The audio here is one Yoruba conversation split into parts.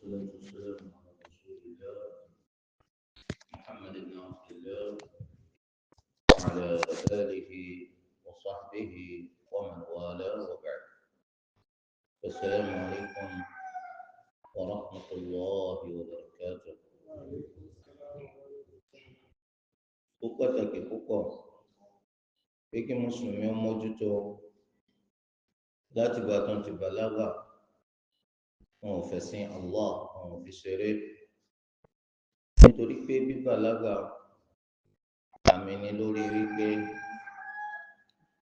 والصلاة والسلام على رسول الله محمد بن عبد الله وعلى آله وصحبه ومن والاه وبعد. السلام عليكم ورحمة الله وبركاته. Ó pàtàkì púpọ̀ pé kí mùsùlùmí ó mójútó láti ìgbà tó ń ti bàlágà. Wọn ò fẹ̀sìn Allah, wọn ò fi ṣeré, nítorí pé bíbàlágà àmì ni lórí wípé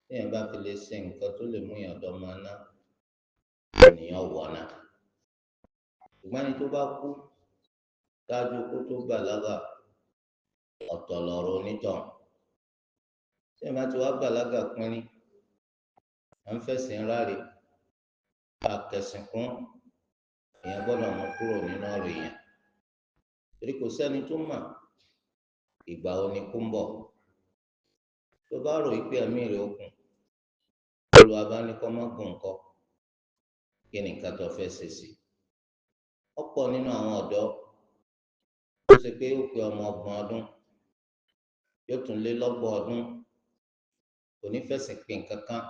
téèyàn bá fi lè ṣe nǹkan tó lè mú èèyàn dọ́mọ ná, ènìyàn wọ̀ ná. Ṣùgbọ́n ẹni tó bá kú ṣáájú kó tó bàlágà, ọ̀tọ̀ lọ̀rọ̀ onítọ̀hún. Téèyàn bá ti wá bàlágà pínrín, à ń fẹ̀sìn ráre, àkẹsìn kún, èèyàn gbọ́dọ̀ mú kúrò nínú ọ̀rọ̀ èèyàn, torí kò sẹ́ni tó mà ìgbà wo ni kú ń bọ̀. Tó bá rò wípé ẹ̀mí rẹ̀ ó gùn, Olúwa bá ní kó má gùn ńkọ́, kí ni nǹkan tó fẹ́ ṣe sí? Ọ̀pọ̀ nínú àwọn ọ̀dọ́ tó ṣe pé ó pé ọmọ 30 ọdún, yóò tún lé lọ́gbọ̀n ọdún, kò ní fẹ̀sìn pé nǹkan kan,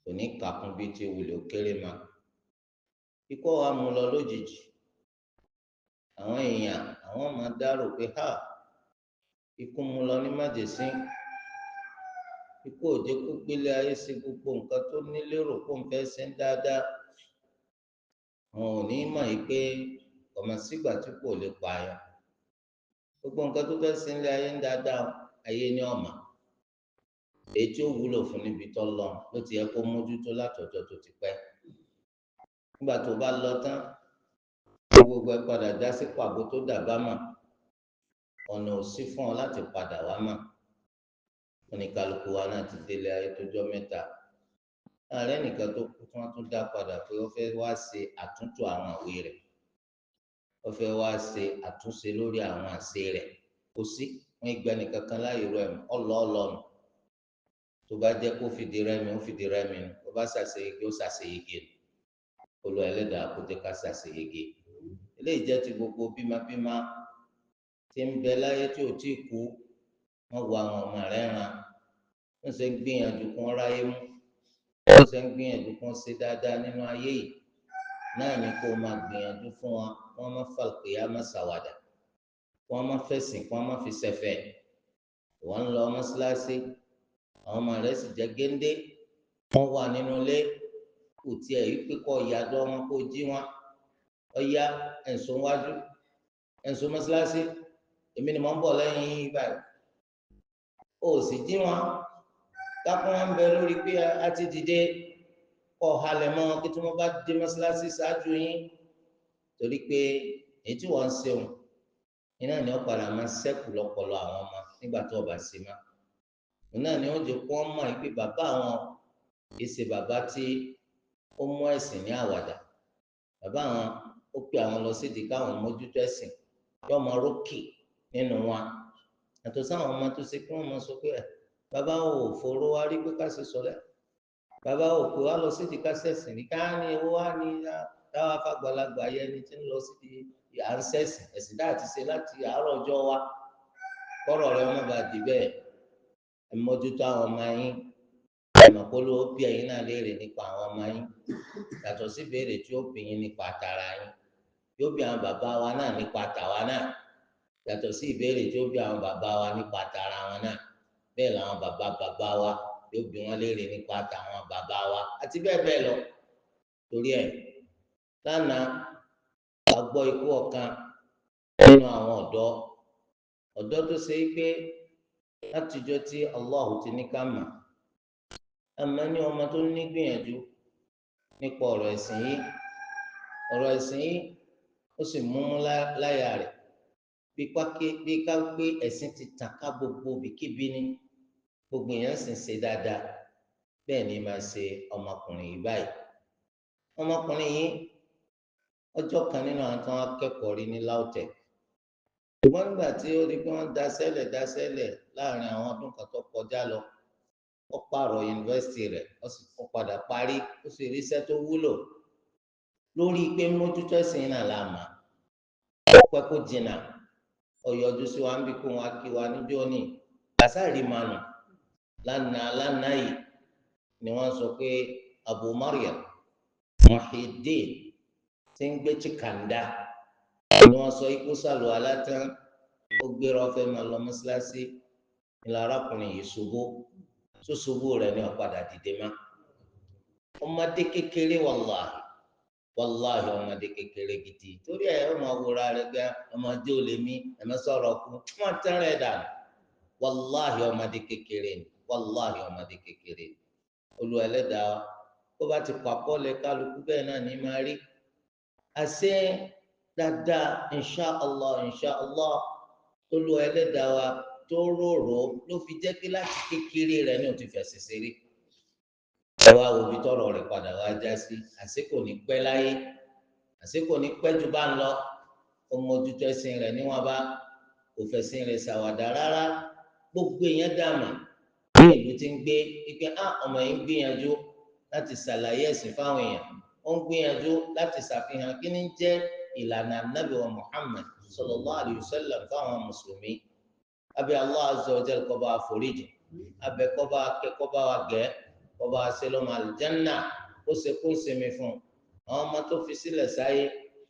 kò ní kàkún bíi ti wulẹ̀ ó kéré ma. Ikú wa mú lọ lójijì. Àwọn èèyàn àwọn máa dárò pé ha, ikú mú lọ ní májèsín, ikú ò jẹ́ kó gbélé ayé ṣe gbogbo nǹkan tó ní lérò kó ń fẹ́ ṣe ń dáadáa. Àwọn ò ní mọ̀ yìí pé ọmọ sígbà tí kò lè pààyàn, gbogbo nǹkan tó fẹ́ ṣe ń lé ayé ń dáadáa, ayé ní ọ̀mà èyí tí ó wúlò fún níbi tó lọ ló ti yẹ kó mójútó látọjọ́ tó ti pẹ́. Nígbà tó bá lọ tán, gbogbo ẹ padà já sí pàbó tó dàbá mà, ọ̀nà ò sí fún ọ láti padà wá mà. Oníkálukú wa náà ti délé ayé tó jọ mẹ́ta, ààrẹ nìkan tó kú tí wọ́n tún dá padà pé ó fẹ́ wá ṣe àtúntò àwọn àwé rẹ̀, ó fẹ́ wá ṣe àtúnṣe lórí àwọn àṣe rẹ̀, kò sí. Wọn gbẹ nìkan kan láàyè rẹ̀ ọlọ́ọ̀lọ́nù. Tó bá jẹ́ kó fìdí rẹmi, ó fìdí rẹmi nù. Tó bá ṣàṣeyege, ó ṣàṣeyege nù. Olúwa Ẹlẹ́dàá kó jẹ́ ká ṣàṣeyege. Eléyìí jẹ́ ti gbogbo bímabíma tí ń bẹ láyé tí ò tí ì kú. Wọ́n wo àwọn ọmọ rẹ̀ ràn, wọ́n ṣe ń gbìyànjú kún ráyé mú, wọ́n ṣe ń gbìyànjú kún ṣe dáadáa nínú ayé yìí náà ni kó máa gbìyànjú fún wọn. Wọ́n má fàlùkìyà má ṣàwàdà, wọ́n má fẹ̀sìn, wọ́n má fi ṣẹ̀fẹ̀. Wọ́n ń lọ mọ́ṣáláṣí, àwọn ọmọ rẹ̀ sì jẹ́ géńdé, wọ́n wà nínú ilé, kò tiẹ̀ yí pé kọ́ ìyàdọ́ wọn kó jí wọn. Ọ̀ya ẹ̀sùn wájú, ẹ̀sùn mọ́ṣáláṣí, èmi ni mò ń bọ̀ lẹ́yìn yín báyìí. O sì jí wọn, kápẹ́ wọn bẹ lórí pé a ti dìde, kọ́ halẹ̀ mọ́ wọn kí tí wọ́n bá dé mọ́ṣáláṣí ṣáájú yín, torí pé èyí tí wọ́n ń ṣeun iná ni wọ́n padà máa ṣẹ́kù lọ́pọlọ àwọn ọmọ nígbà tó ọba ṣe má. Òun náà ni wọ́n jẹ́ kó wọ́n mọ̀ pé bàbá àwọn kì í ṣe bàbá tí ó mú ẹ̀sìn ní àwàdà. Bàbá àwọn ó pe àwọn lọ sídìí káwọn mójútó ẹ̀sìn, yóò máa rókè nínú wa. Yàtọ̀ sáwọn ọmọ tó ṣe kí wọ́n máa sọ pé bàbá ò fòrò wá rí pé ká ṣe sọlẹ̀, bàbá ò pè wá lọ sídìí ká ṣẹ̀sìn ní ká ní ewu wá ní táwa afágbàlagbà yẹn ni tí ń lọ sídìí à ń ṣẹ̀sìn, ẹ̀sìn dáa ti ṣe láti àárọ̀ ọjọ́ wa. Kọ́rọ̀ rẹ má bàa di bẹ́ẹ̀. Ẹ mójútó àwọn ọmọ yín. Ẹ̀mọ̀ kó ló bí ẹ̀yin náà léèrè nípa àwọn ọmọ yín, yàtọ̀ sí ìbéèrè tí ó bí yín nípa tara yín. Yóò bí àwọn bàbá wa náà nípa tàwa náà, yàtọ̀ sí ìbéèrè tí ó bí àwọn bàbá wa nípa tara wọn náà. Bẹ́ẹ̀ làwọn bàbá bàbá wa yóò bí wọn léèrè nípa tàwọn bàbá wa àti bẹ́ẹ̀ bẹ́ẹ̀ lọ. Torí ẹ̀ lánàá a gbọ́ ikú ọ̀kan nínú àwọn ọ̀dọ́ ọ̀dọ́ tó ṣe é pé látijọ́ tí Allah ti ní ká mà àmọ́ ní ọmọ tó ní gbìyànjú nípa ọ̀rọ̀ ẹ̀sìn yìí. Ọ̀rọ̀ ẹ̀sìn yìí ó sì múmú láyà rẹ̀ bí ká pé ẹ̀sìn ti tàn ká gbogbo ibikíbi ní gbogbo èèyàn sì ń ṣe dáadáa. Bẹ́ẹ̀ ni máa ṣe ọmọkùnrin yìí báyìí. Ọmọkùnrin yìí ọjọ́ kan nínú àwọn tó ń kẹ́kọ̀ọ́ rí ní LAUTECH. Ṣùgbọ́n nígbà tí ó di pé wọ́n daṣẹ́lẹ̀ láàrin àwọn ọdún kan tó kọjá lọ, ó pààrọ̀ yunifásitì rẹ̀, ó sì padà parí, ó sì ríṣẹ́ tó wúlò. Lórí pé mójútó ẹ̀sìn náà la mà pẹ́ kó jìnnà ọ̀yọ́jú sí wa ń bí kó wọn kí wa níjọ́ ní àsáàrí manu lánàá lánàá yìí ni wọ́n sọ pé Abu Maryam Muhyiddin ti ń gbé Chikanda ni wọ́n sọ ikú sàlù alátán ó gbéra ọfẹ máa lọ mọ́ṣáláṣí ní arákùnrin yìí ṣubú tó ṣubú rẹ̀ ní ọ̀padà dìde má. Ọmọdé kékeré, wàláhì wàláhì, ọmọdé kékeré gidi. Torí ẹ ọmọ àwòrán rẹ gbẹ ọmọdé ò lè mí ẹmẹ sọ̀rọ̀ kú wọn tẹrẹ dànù. Wàláhì ọmọdé kékeré ni, wàláhì ọmọdé kékeré ni. Olú ẹlẹ́dàá ó bá ti pàpọ́ lẹ kálukú bẹ́ẹ̀ náà ní máa rí àṣẹ dáadáa. Insha Allah, insha Allah, olú ẹlẹ́dàá wa tó rorò ló fi jẹ́ pé láti kékeré rẹ̀ ní o ti fẹ̀sẹ̀ ṣeré. Ẹ wá wo ibi tọ́rọ̀ rẹ̀ padà wá já sí. Àsìkò ní pẹ́ láyé, àsìkò ní pẹ́ ju bá ń lọ. Ó mójútó ẹ̀sìn rẹ̀ níwọ̀n bá, kò fẹ̀sìn rẹ̀ ṣàwàdà rárá. Gbogbo èèyàn dààmú ní ìlú tí ń gbé ike á ọmọ yìí ń gbìyànjú láti ṣàlàyé ẹ̀sìn fáwọn èèyàn, ó ń gbìyànjú láti ṣàfihàn kí ni jẹ́ ìlànà Ànábì wa Muhammad sallallahu alayhi wa sallam fáwọn mùsùlùmí. Abẹ́ Allah azza wa jal kó bá wa foríjì, abẹ́ kó bá kẹ́, kó bá wa gẹ́, kó bá wa ṣe lọ́mọ àlùjánnà, kó ṣe kó ń sinmi fún un. Àwọn ọmọ tó fi sílẹ̀ sáyé,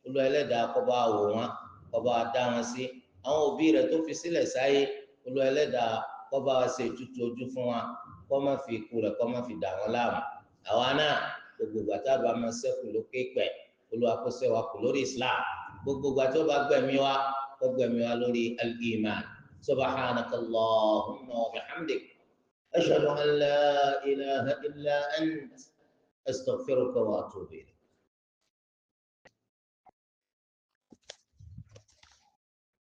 Olúwa ẹlẹ́dàá kó bá wò wọ́n, kó bá dá wọn sí. Àwọn òbí rẹ̀ tó fi sílẹ̀ sáyé, Olúwa ẹlẹ́dàá kó bá wa ṣe ìtútù ojú fún wa, kó má fi ikú rẹ̀ kó má fi dà wọ́n láàmú. Àwa náà, gbogbo ìgbà tá a bá máa ṣẹ́kù lókè pẹ̀, Olúwa kó ṣẹ́ wa kù lórí Islam. Gbogbo ìgbà tó bá gbẹ̀mí wa, kó gbẹ̀mí wa lórí al-iman. Subhanaka Allahumma wa bihamdik, ashhadu an la ilaha illa ant, astaghfiruka wa atubu ilayk.